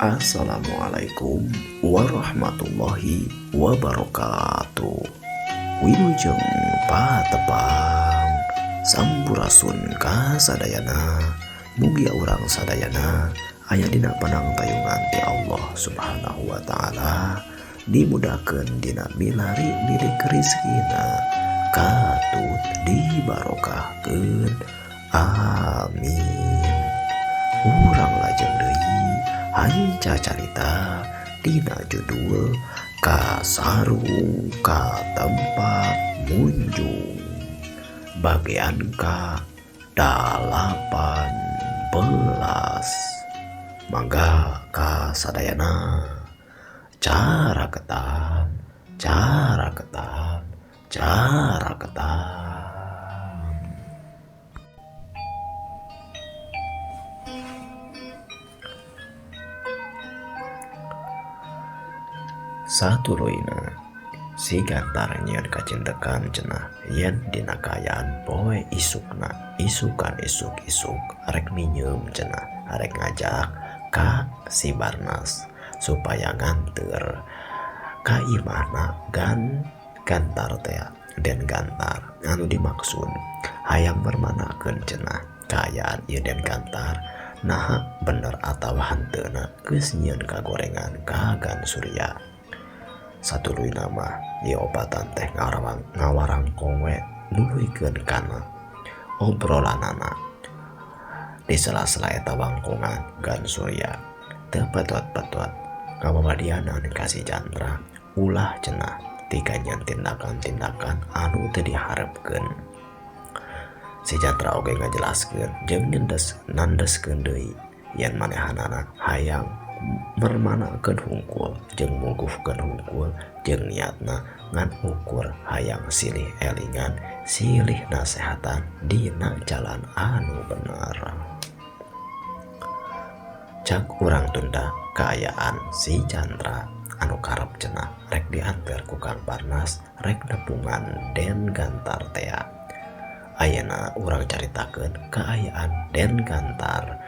Assalamualaikum warahmatullahi wabarakatuh. Wilujeng patepang sampurasun ka sadayana. Mugia urang sadayana aya dina panangtayungan ti Allah Subhanahu wa taala, dimudahkeun dina milari milik rizkina, katut dibarokahkeun. Amin. Urang lajeng deui hanca carita dina judul Kasarung ka Tempat Munjung bagian ka 18. Mangga ka sadayana cara ketan cara ketan cara ketan. Satuluyna si Gantar nyieun kacintekan cenah yen dina kaayaan poe isukna isukan isuk-isuk rek minyeum cenah rek ngajak ka si Barnas supaya nganteur ka imahna gan Gantar teh Den Gantar anu dimaksud hayang mermanakeun cenah kaayaan ieu Den Gantar naha bener atawa hanteuna geus nyieun kagorengan ka Gan Surya. Satuluyna mah ieu obatan teh ngawarangkong we nuluykeun kana obrolanana. Di sela-sela eta wangkongan Gan Surya teu petot-petot ngawawadianan ka si Jantra ulah cenah tiganyan tindakan-tindakan anu teu diharepkeun. Si Jantra oge ngajelaskeun jeung nandeskeun deui yen manehanana hayang mermanakeun hungkul jeung muguhkeun hungkul jeung niatna ngan ukur hayang silih elingan silih nasehatan dina jalan anu bener. Cak urang tunda kaayaan si Jantra anu karep cenah rek dianteur ku Kang Barnas rek nepungan Den Gantar tea. Ayeuna urang caritakeun kaayaan Den Gantar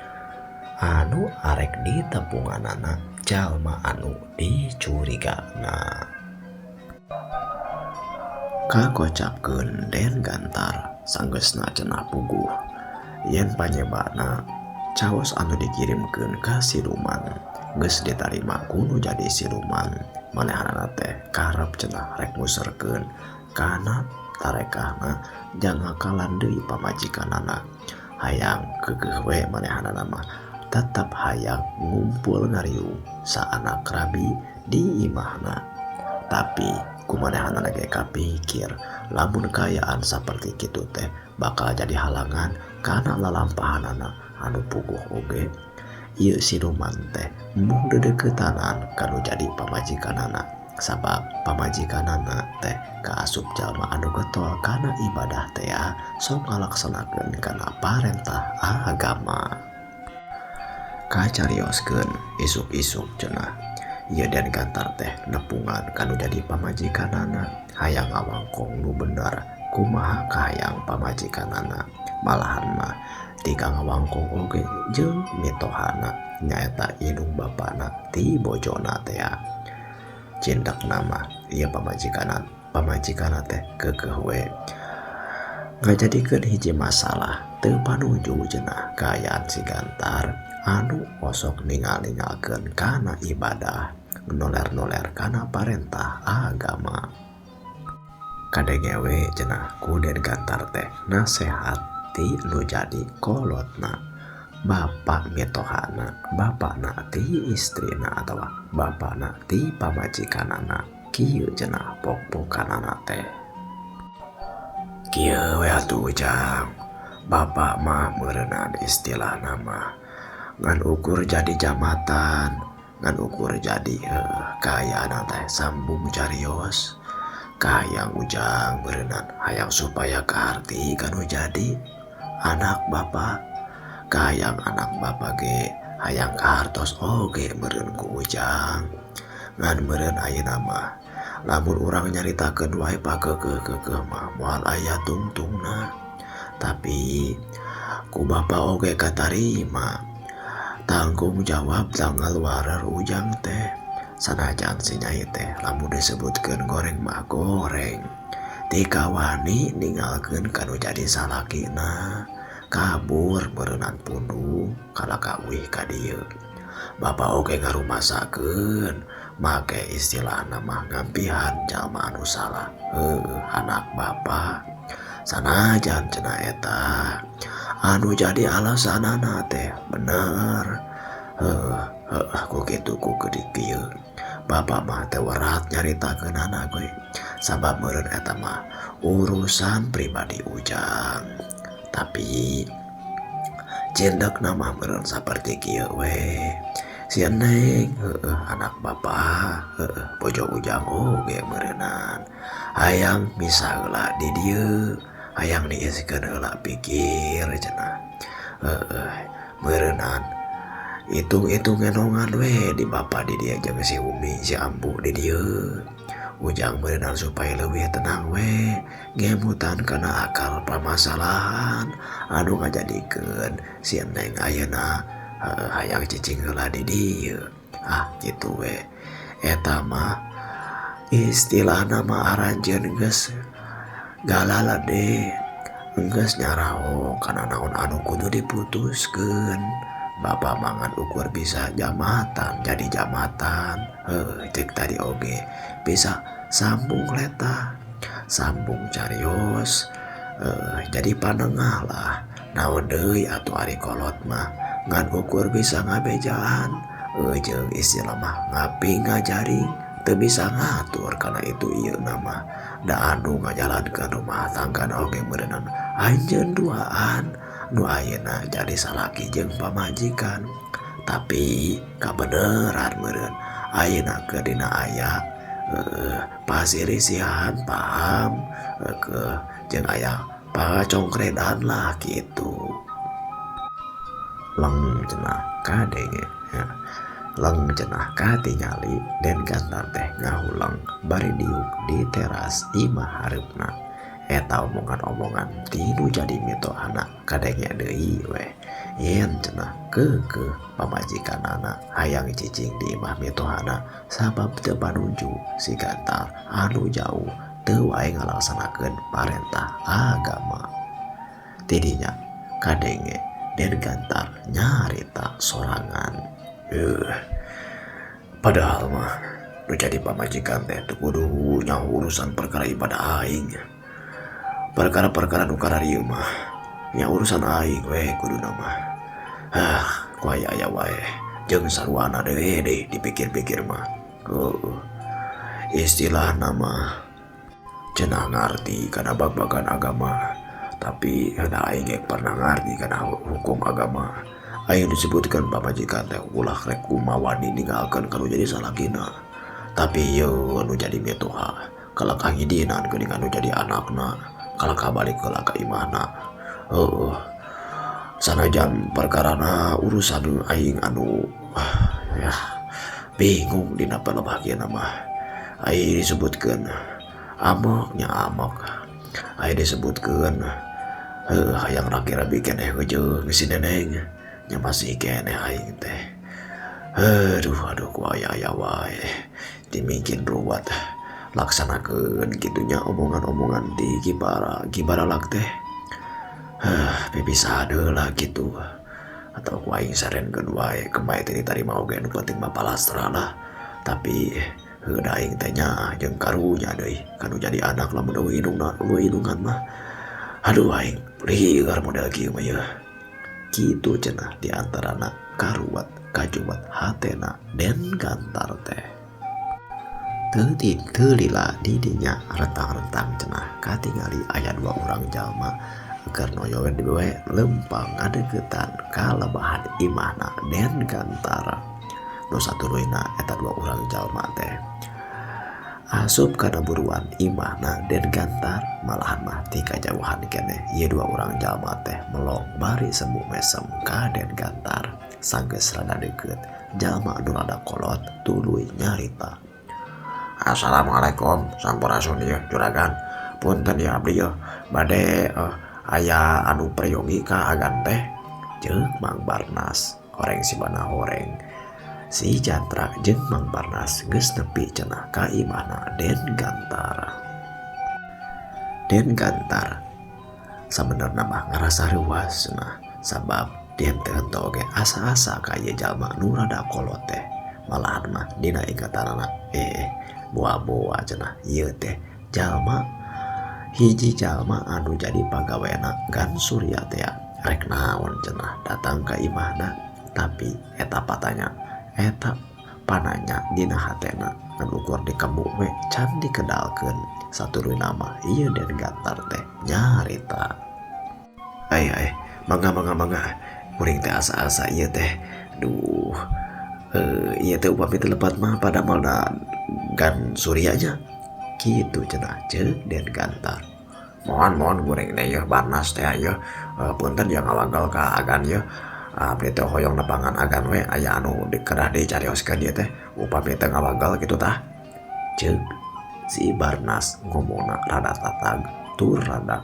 anu arek ditepunganana jalma anu dicurigana. Kakocapkeun Den Gantar sanggeusna cenah puguh yen panyebana caos anu dikirimkeun ka siluman geus ditarima ku nu jadi siluman. Manehanana teh karep cenah rek nguserkeun kana tarekahna jangakalan deui pamajikanana. Hayang keukeuh we manehanana mah tetap hayang ngumpul ngariung saanak rabi di imahna. Tapi kumanehanana ge kapikir lamun kaayaan saperti kitu teh bakal jadi halangan kana lalampahanana anu puguh oge. Ieu siluman teh embung dedekeutanan kanu jadi pamajikanana, sabab pamajikanana teh kaasup jalma anu getol kana ibadah tea sok ngalaksanakeun kana parentah agama. Kacarioskeun isuk-isuk cenah ieu Den Gantar teh nepungan kanu jadi pamajikanana hayang ngawangkong nu bener kumaha kahayang pamajikanana. Malahan mah tika ngawangkong oge jeung mitohana nyaeta indung bapana ti bojona tea. Cindakna mah ieu pamajikanana teh keukeuh we ngajadikeun hiji masalah teu panuju cenah kaayaan si Gantar anu osok ningal-ningalkeun kana ibadah noler-noler kana parentah agama. Kadenge we cenah ku Den Gantar teh nasehat ti nu jadi kolotna bapak mitohana, bapakna ti istrina atawa bapakna ti pamajikanana. Kieu cenah pok-pokanana teh. Kieu we atuh Ujang, bapak mah meureunaan istilahna mah ngan ukur jadi jamatan, ngan ukur jadi kaayaan teh sambung carios. Kahayang Ujang meureunaan hayang supaya kaharti kanu jadi anak bapak, kahayang anak bapak ge hayang kahartos oge meureun ku Ujang. Ngan meureun ayeuna mah lamun urang nyaritakeun wae pakeukeuh-keukeuh mah moal aya tungtungna. Tapi ku bapak oge katarima. Tanggung jawab tanggal warer Ujang teh. Sanajan si Nyai teh lamun disebutkeun goreng mah goreng. Tika wani ninggalkeun kanu jadi salakina. Kabur meureunan pundung kalaka uih ka dieu. Bapak oge ngarumasakeun make istilahna mah ngampihan jalma anu salah. Heueuh anak bapak. Sanajan cenah eta anu jadi alasanana teh bener. Heueuh heueuh ku kitu ku geudik kieu. Bapak mah teu werat nyaritakeunana ge. Sabab meureun eta mah urusan pribadi Ujang. Tapi cindekna mah meureun saperti kieu we. Si Neng heueuh anak bapak heueuh bojo Ujang oge meureunan. Hayang misah heula di dieu, hayang diisikeun heula pikir cenah. Heueuh meureunan hitung-hitung ngenongan we di bapa di dieu jeung si Umi si Ambu di dieu. Ujang meureunnan supaya leuwih tenang we ngemutan kana akal permasalahan anu ngajadikeun si Neng ayeuna hayang cicing heula di dieu. Ah kitu we eta mah istilahna mah aranjeun geus galalade geus nyaraho kana naon anu kudu diputuskeun. Bapak mangan ukur bisa jamatan jadi jamatan. Heuh cek tadi oge bisa sambung letah sambung carios jadi panengah lah. Naon deui atuh ari kolot mah ngan ukur bisa ngabejaan jeung istilah mah ngapi ngajaring teu bisa ngatur kana itu ieu nama da anu ngajalankeun rumah tangga oge meureunnan anjeun duaan nu ayeuna jadi salaki jeung pamajikan. Tapi kabeneran meureun ayeuna keur dina aya pasirisihan paham ke jeung aya pacongkredan lah kitu. Leng cenah kadenge ya. Leng cenah katingali Den Gantar teh ngahuleng bari diuk di teras imah hareupna. Eta omongan-omongan tinu jadi mitohana kadenge deui weh. Yen cenah keukeuh pamajikanana hayang cicing di imah mitohana sabab teu panuju si Gantar anu jauh teu wae ngalaksanakeun parentah agama. Tidinya kadenge Den Gantar nyarita sorangan. Padahal mah nu jadi pamajikan teh teu kudu nyaho urusan perkara ibadah aing. Perkara-perkara nu kararieu mah nya urusan aing we kuduna mah. Hah, ku aya-aya wae jeung saruana deui deui dipikir-pikir mah. Heueuh. Istilahna mah cenah ngarti kana bag-bagan agama, tapi da aing ge pernah ngarti kana hukum agama. Aing disebutkeun pamajikan teh ulah rek kumaha wani ninggalkeun kanu jadi salakina. Tapi yeuh anu jadi mitoha kalakah ngidinan geuning anu jadi anakna, kalakah balik heula ka imahna. Heueuh. Sanajan perkarana urusan aing anu ya bingung dina palebah mah. Aing disebutkeun amok nya amok. Aing disebutkeun heuh hayang raki-rabi keneh jeung si Neneng nya masih keneh aing teh. Aduh aduh ku aya-aya wae dimingkin ruwat laksanakeun kitunya omongan-omongan di gibara lak teh. Hah, bisa deui gitu. Atau ku aing sarenkeun wae kemae teh ditarima oge nu penting mah palastra lah. Tapi heuh da aing teh nya jeung karunya deui kanu jadi anak lamun eueuh indungna eueuh indungan mah. Aduh aing lieur model kieu mah yeuh. Kitu cenah di antarana karuwat kajuwat hatena Den Gantar teh. Teu lila di dinya rentang-rentang cenah katingali aya dua urang jalma keur noyoeun we lempang ngadeukeutan kalebahan imahna Den Gantar. Nu satuluyna eta dua urang jalma teh asup kana buruan imahna Den Gantar, malahan mah ti kajauhan keneh ieu dua urang jalma teh melong bari semu mesem ka Den Gantar. Sanggeus rada deukeut jalma anu rada kolot tuluy nyarita. Assalamualaikum sampurasun ieu juragan. Punten ya abdi yeuh bade aya anu peryogi ka agan teh. Ceuk Mang Barnas. Horeng sibana horeng. Si Jantra jeung Mang Barnas geus nepi cenah ka imahna Den Gantar. Den Gantar sabenerna mah ngarasa reuas cenah sabab dihenteu-henteu oge asa-asa ka ieu jalma nu rada kolot teh. Malahan mah dina ingatanana boa-boa cenah ieu teh jalma hiji jalma anu jadi pagawena Gan Surya teh rek naon cenah datang ka imahna. Tapi eta patanya eta pananya dina hatena ngan ukur dikemu we can dikedalkeun. Satuluyna mah ieu Den Gantar teh nyarita. Ai ai mangga mangga mangga kuring teh asa-asa ieu teh duh ieu teh upami teu lepat mah pada malna Gan Surya nya kitu cenah ceuk Den Gantar. Mohon mohon kuring teh yeuh Barnas teh yeuh punten ya ngawagel ka agan yeuh. Abdi teh hoyong nepangan agan we aya anu dikedah dicarioskeun ieu teh upami teu ngawagel kitu tah. Ceuk si Barnas ngomongna rada tatag tur rada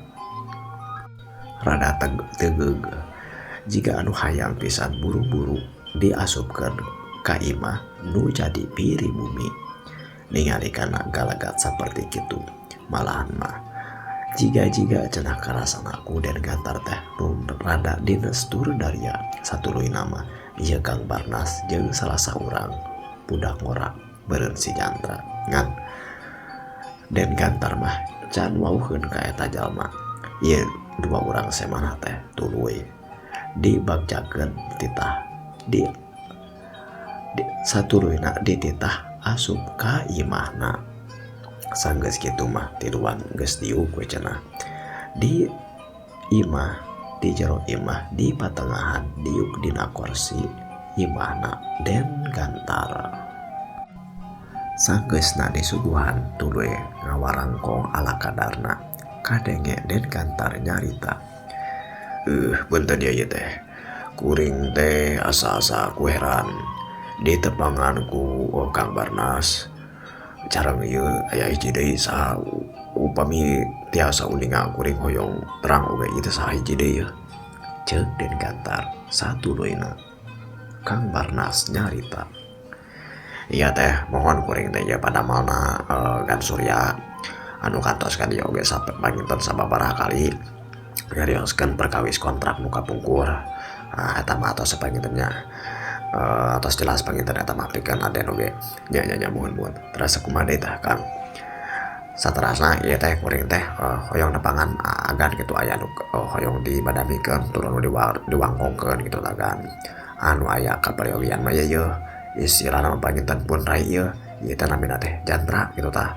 tegeug jiga anu hayang pisan buru-buru diasupkeun ka imah nu jadi piri bumi. Ningali kana galagat saperti kitu malahan mah jiga-jiga cenah karasana ku Den Gantar teh nu rada dines tur daria. Satuluyna mah ieu Kang Barnas jeung salah saurang budak ngora beureun si Jantra. Ngan Den Gantar mah can wauheun ka eta jalma. Ieu dua urang semana teh tuluy dibagjakeun titah di satuluyna dititah asup ka imahna. Sanggeus kitu mah tiluan geus diuk we cenah. Di imah di jero imah di patengahan diuk dina kursi imahna Den Gantar. Sanggeusna disuguhan tuluy ngawarangkong ala kadarna. Kadenge Den Gantar nyarita. Punten ieu teh. Kuring teh asa-asa ku heran ditepangan ku Kang Barnas. Carang ieu aya hiji deui saha upami tiasa uninga kuring hoyong terang oge ieu teh saha hiji deui yeuh. Ceuk Den Gantar satuluyna. Kang Barnas nyarita. Iya teh mohon kuring teh padamalna Gan Surya anu kantos kan ieu oge sampe panginten sababaraha kali nyarioskeun perkawis kontrak nu kapungkur. Eta mah atos sapanginten nya. Atos jelas panginten eta mah pikeun aden oge nya nya nya muhun muhun. Terus kumaha deui tah Kang? Saterasna ieu teh kuring teh hoyong nepangan agan kitu aya nu hoyong dibadamikeun tur anu diwangkongkeun kitu tah Gan. Anu aya kaperyogian mah ieu istilahna mah panginten pun rai ieu ieu teh namina teh Jantra kitu tah.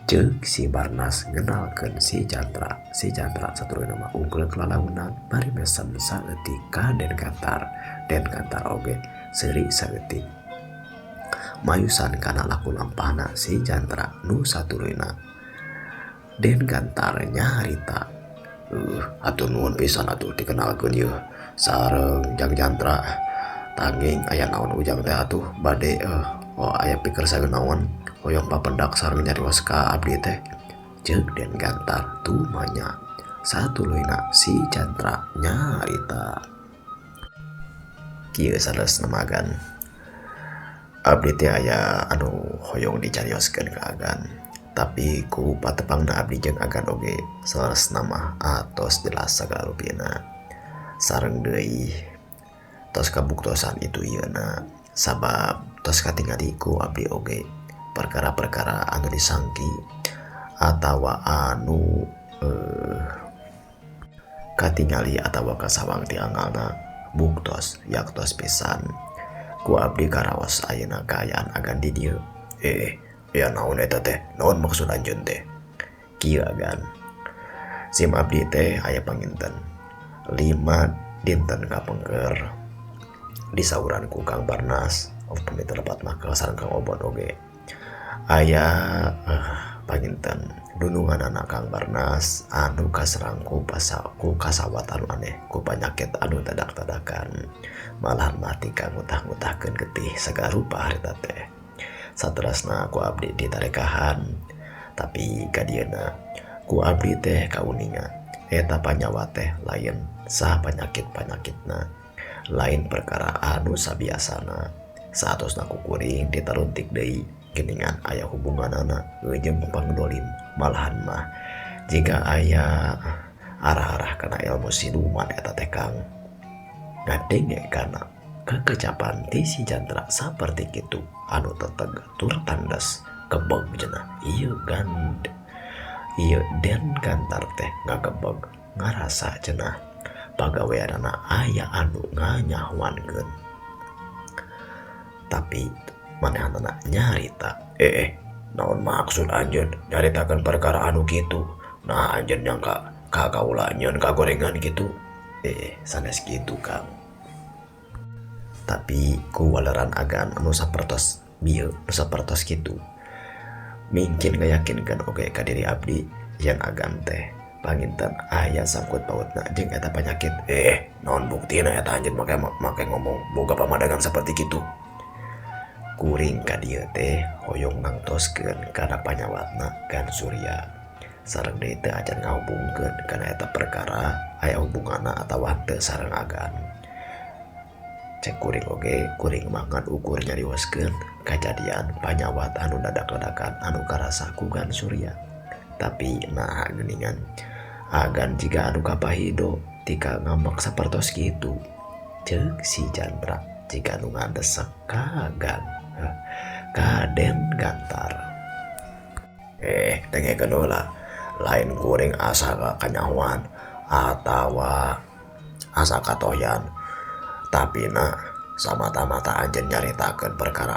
Ceuk si Barnas ngenalkeun si Jantra. Si Jantra satuluyna mah ungkeul lalaunan bari mesem saeutik ka Den Gantar. Den Gantar oge seuri saeutik. Mayusan kana laku lampahna si Jantra nu satuluyna. Den Gantar nyarita. Atuh nuhun pisan atuh dikenalkeun ieu sareng Jang Jantra. Tanging aya naon ujang teh atuh bade oh aya pikir sareng naon hoyong papendak sareng nyarios ka abdi teh. Ceuk Den Gantar tumanya. Satuluyna si Jantra nyarita. Kieu saleresna mah agan. Abdi teh aya anu hoyong dicarioskeun ka agan. Tapi ku patepangna abdi jeung agan oge saleresna mah atos jelas sagala rupina. Sareng deui tos kabuktosan itu ieuna sabab tos katingali ku abdi oge perkara-perkara anu disangki atawa anu katingali atawa kasawang ti angalna buktos yaktos pisan ku abdi karaos ayeuna kaayaan agan di dieu. Ya naon eta teh naon maksud anjeun teh? Kieu agan sim abdi teh aya panginten 5 dinten kapengker disauran ku Kang Barnas upami teu lepat mah sareng Kang Obon oge aya panginten dununganana Kang Barnas anu kaserang ku kasawat anu aneh ku panyakit anu tadak-tadakan malahan mati ka ngutah-ngutahkeun getih sagala rupa harita teh. Saterasna ku abdi ditarekahan tapi kadieuna ku abdi teh kauninga eta panyawa teh lain sah panyakit-panyakitna Lain perkara anu sabiasana. Saatosna ku kuring ditaruntik deui geuningan aya hubunganana jeung pangdolim malahan mah jiga aya arah-arah kana ilmu siluman eta teh Kang. Ngadenge kana kekecapan ti si Jantra saperti kitu anu teteg tur tandes kebeg cenah ieu gand ieu Den Gantar teh ngagebeg ngarasa cenah pagaweanana aya anu nganyahoankeun. Tapi manehanana nyarita, naon maksud anjeun nyaritakeun perkara anu kitu? Nah anjeun nyangka ka kaula nyeun kagorengan kitu. Sanes kitu Kang. Tapi ku waleran agan anu sapertos bieu nu sapertos kitu mungkin ngayakinkeun oge ka diri abdi yen agan teh panginten aya sangkut pautna jeung eta panyakit. Naon buktina eta anjeun make ngomong boga pamadegan saperti kitu? Kuring ka dieu teh hoyong nangtoskeun kana panyawatna Gan Surya sareng deui teu acan ngahubungkeun kana eta perkara aya hubunganna atawa henteu sareng agan. Cek kuring oge kuring mah ngan ukur nyarioskeun kajadian panyawat anu dadak-dadakan anu karasa ku Gan Surya. Tapi nah geuningan agan jiga anu kapahido tika ngambek sapertos kitu. Ceuk si Jandra jiga anu ngadesek ka Gan ka Den Gantar. Dengekeun heula, lain kuring asa kanyahoan atawa asa katoyan. Tapi na samata-mata anjeun nyaritakeun perkara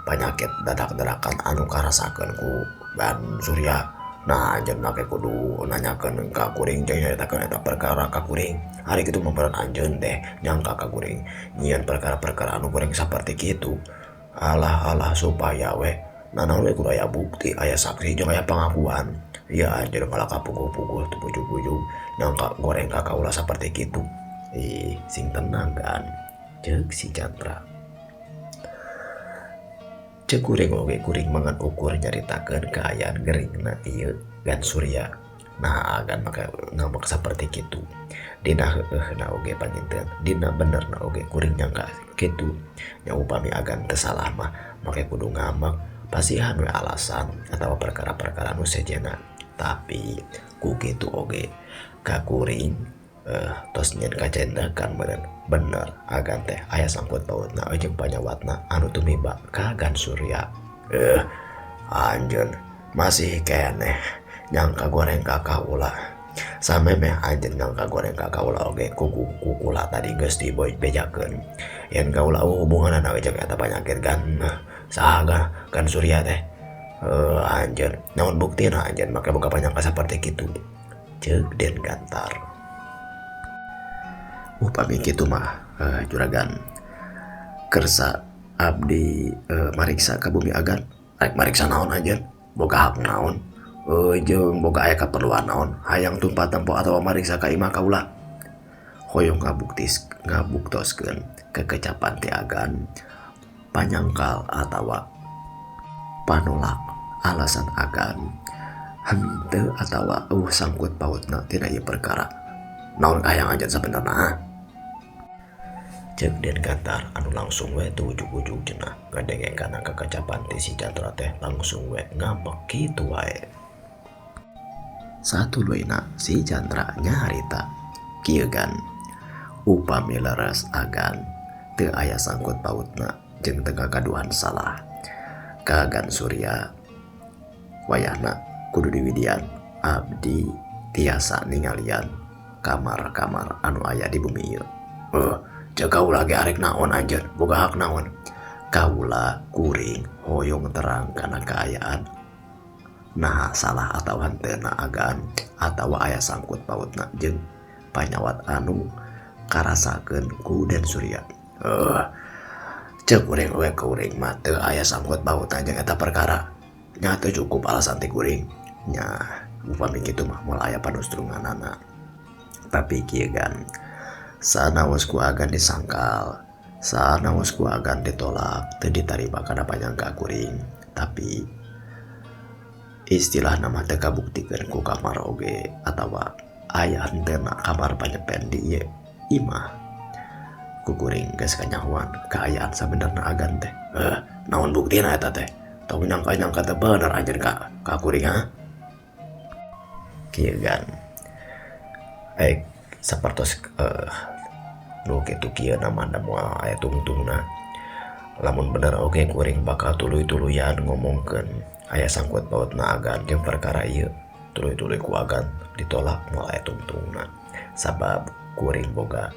panyakit dadak-dadakan anu karasakeun ku Gan Surya. Nah anjeun make kudu nanyakeun ka kuring jeung nyaritakeun eta perkara ka kuring. Ari kitu mah meureun anjeun teh nyangka ka kuring nyieun perkara-perkara anu goreng saperti kitu. Alah-alah supaya we nanaon we kudu aya bukti, aya saksi jeung aya pengakuan. Ieu anjeun malah kapuguh-puguh teu bujug-bujug nyangka goreng ka kaula saperti kitu. Ih, sing tenang kan. Ceuk si Chandra. Ceuk kuring oge kuring mangan ukur nyaritakeun kaayaan geringna ieu Gan Surya. Nah, agan make ngambek saperti kitu. Dina heueuhna oge panginten, dina benerna oge kuring nyangka kitu. Nya upami agan teu salah mah make kudu ngambek pasihan we alasan atawa perkara-perkara nu sejenna. Tapi ku kitu oge ka kuring tos nyeun kacendekan meureun bener agan teh aya sangkut pautna jeung panyawatna anu tumiba ka Gan Surya. Anjeun masih keneh nyangka goreng ka kaula. Samemeh anjeun nyangka goreng ka kaula oge kukula tadi geus dibejakeun. Yen kaula hubunganna jeung eta panyakit Gan saha Gan Surya teh. Anjeun naon buktina anjeun make boga panyangka saperti kitu? Ceuk Den Gantar. Upami kitu mah juragan kersa abdi mariksa ka bumi agan. Rek mariksa naon anjeun? Boga hak naon? Jeung boga aya kaperluan naon? Hayang tumpat tempo atawa mariksa ka imah kaula? Hoyong ngabuktoskeun kekecapan ti agan panyangkal atawa panolak alasan agan henteu atawa sangkut pautna tina ieu perkara. Naon kahayang anjeun sabenerna? Ceuk Den Gantar anu langsung we teu ujug-ujug cenah ngadenge kana kekecapan ti si Chandra teh langsung we ngambek kitu wae. Satuluyna si Chandra nyarita kieu gan upami leres agan teu aya sangkut pautna jeung teu kagaduhan salah ka Gan Surya wayahna kudu diwidian abdi tiasa ningalian kamar-kamar anu aya di bumi ieu. Ceuk kaula ge arek naon anjeun boga hak naon? Kaula kuring hoyong terang kana kaayaan naha salah atawa henteu agan atawa aya sangkut pautna jeung panyawat anu karasakeun ku Den Surya. Ceuk kuring we kuring mah teu aya sangkut pautna jeung eta perkara. Nya teu cukup alasan ti kuring. Nya upami kitu mah moal aya panustrunganana. Tapi kieu gan sanaos ku agan disangkal, sanaos ku agan ditolak, teu ditarima kana panyangka kuring. Tapi istilahna mah teu kabuktikeun ku kamar oge atawa aya henteuna kamar panyepen di ieu imah. Ku kuring geus kanyahoan kaayaan sabenerna agan teh. Eh, naon buktina eta teh? Tong nyangka-nyangka teu bener anjeun ka ka kuring ha? Kieu gan. Aek sapertos nu kitu kieu na mah da moal aya tungtungna. Lamun bener oge kuring bakal tuluy-tuluyan ngomongkeun aya sangkut pautna agan jeung perkara ieu. Tuluy-tuluy ku agan ditolak moal aya tungtungna. Sabab kuring boga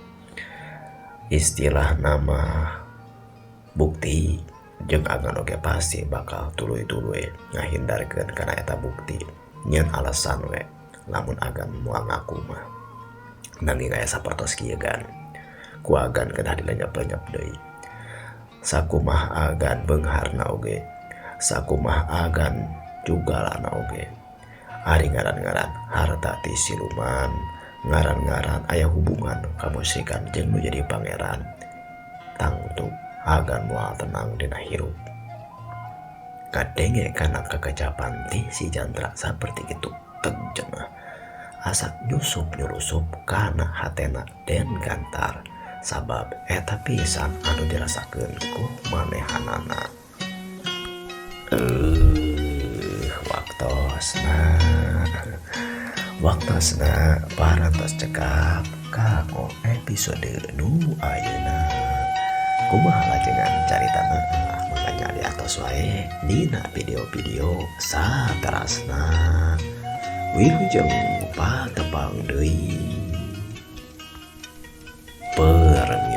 istilah nama bukti jeung agan oge pasti bakal tuluy-tuluy ngahindarkeun kana eta bukti. Nyeun alasan we lamun agan moal ngaku mah. Nanging aya sapertos kieu gan. Ku agan kedah dilenyap-lenyap deui. Sakumaha agan beungharna oge, sakumaha agan jugalana oge. Ari ngaran-ngaran harta ti siluman, ngaran-ngaran aya hubungan kamusyrikan jeung nu jadi pangeran. Tangtu agan moal tenang dina hirup. Kadenge kana kakecapan ti si Jantra saperti kitu teg cenah. Asak nyusup nyurusup kana hatena Den Gantar. Sabab eta pisan anu dirasakeun ku manehanana. Waktosna. Waktosna parantos cekap kanggo episode nu ayeuna. Kumaha lajengan caritana? Makanya diatos wae dina video-video saterasna. Wilujeng patepang deui. Permisi.